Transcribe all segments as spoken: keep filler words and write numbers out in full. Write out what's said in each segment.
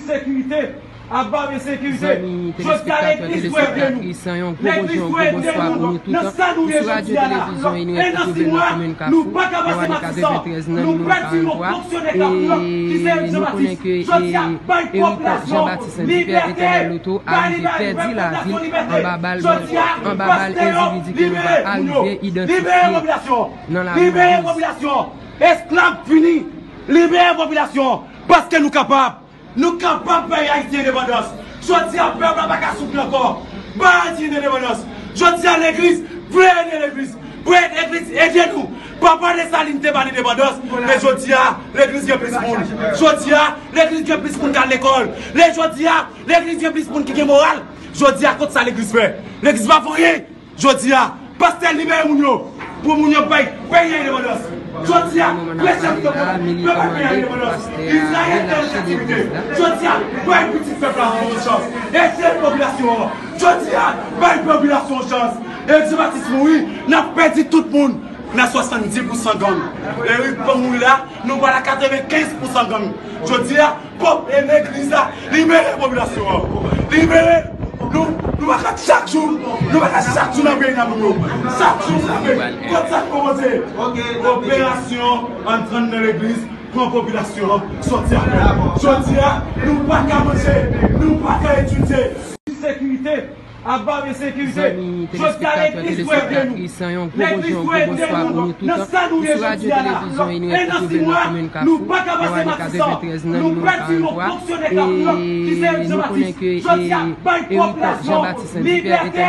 Sekirite, ap ba ensekirite. Jodi a, legliz dwe ede nou. Legliz dwe ede nou nan sa nou ye jodi a la. Nan en an sis mwa, nou pa ka pase Matisan. Nou pèdi yon fonksyonè k ap viv, ki se Jean Baptiste. Jodi a, bay popilasyon libète, bay libète, bay popilasyon libète. Jodi a, pastè yo, libere moun yo. Libere popilasyon. Libere popilasyon. Esklav fini. Libere popilasyon. Paske nou kapab. Nou kapab bay Ayiti endepandans. Jodi a, pèp la pa ka soufri ankò. Bay Ayiti endepandans. Jodi a, legliz vle ede legliz. Vle ede legliz ede nou. Papa Desalin te ba n endepandans. Men jodi a, legliz gen plis moun. Jodi a, legliz gen plis moun k al lekòl. Le jodi a, legliz gen plis moun ki gen moral. Jodi a, kot sa legliz fè? Legliz pa fè anyen. Jodi a, pastè libere moun yo, pou moun yo bay peyi a endepandans. Jodi a, kretyen ki te pèmèt peyi a endepandans. Izrayèl te an kaptivite. Jodi a, bay pitit pèp la yon chans. Ede popilasyon an. Jodi a, bay popilasyon yon chans. Egzanp Batis mouri, n ap pèdi tout moun nan swasanndis pousan gang. Erik Pam mouri la, nou pral a katrevenkenz pousan gang. Jodi a, pòp e legliz la, libere popilasyon an. Libere, nou, nou pa ka chak jou, nou pa ka chak jou nan peyi nan moun yo. Chak jou, chak jou. Kot sa k kòmanse? Operasyon antre nan legliz, pran popilasyon an, sòti avè l. Jodi a, nou pa ka manje, nou pa ka etidye. Sekirite, ap ba ensekirite. Jodi a, legliz dwe ede nou. Legliz dwe ede nou nan sa nou ye jodi a la. Nan en an sis mwa, nou pa ka pase Matisan. Nou pèdi yon fonksyonè k ap viv, ki se Jean Baptiste. Jodi a, bay popilasyon libète,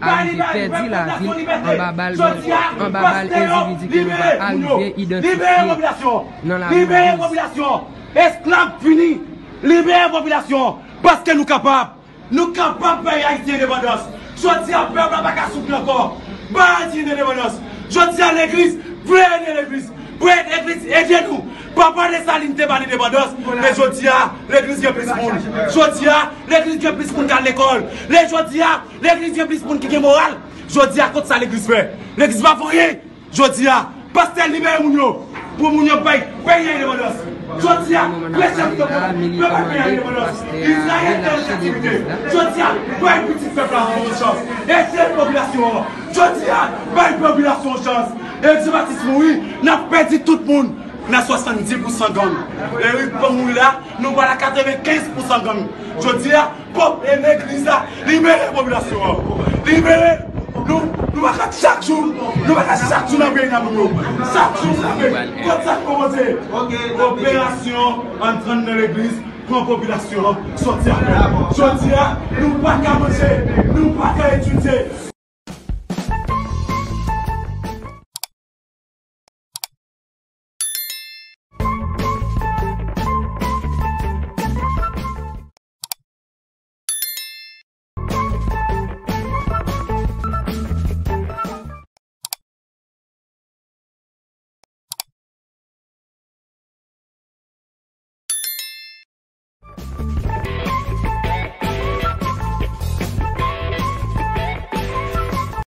bay libète, bay popilasyon libète. Jodi a, pastè yo, libere moun yo. Libere popilasyon. Libere popilasyon. Esklav fini. Libere popilasyon. Paske nou kapab. Nou kapab bay Ayiti endepandans. Jodi a, pèp la pa ka soufri ankò. Bay Ayiti endepandans. Jodi a, legliz vle ede legliz. Vle ede legliz ede nou. Papa Desalin te ba n endepandans. Men jodi a, legliz gen plis moun. Jodi a, legliz gen plis moun k al lekòl. Le jodi a, legliz gen plis moun ki gen moral. Jodi a, kot sa legliz fè? Legliz pa fè anyen. Jodi a, pastè libere moun yo, pou moun yo bay peyi a endepandans. Jodi a, kretyen ki te pèmèt peyi a endepandans. Izrayèl te an kaptivite. Jodi a, bay pitit pèp la yon chans. Ede popilasyon an. Jodi a, bay popilasyon yon chans. Egzanp Batis mouri, n ap pèdi tout moun nan swasanndis pousan gang. Erik Pam mouri la, nou pral a katrevenkenz pousan gang. Jodi a, pòp e legliz la, libere popilasyon an. Libere, nou, nou pa ka chak jou, nou pa ka chak jou nan peyi nan moun yo. Chak jou, chak jou. Kot sa k kòmanse? Operasyon antre nan legliz, pran popilasyon an, sòti avè l. Jodi a, nou pa ka manje, nou pa ka etidye.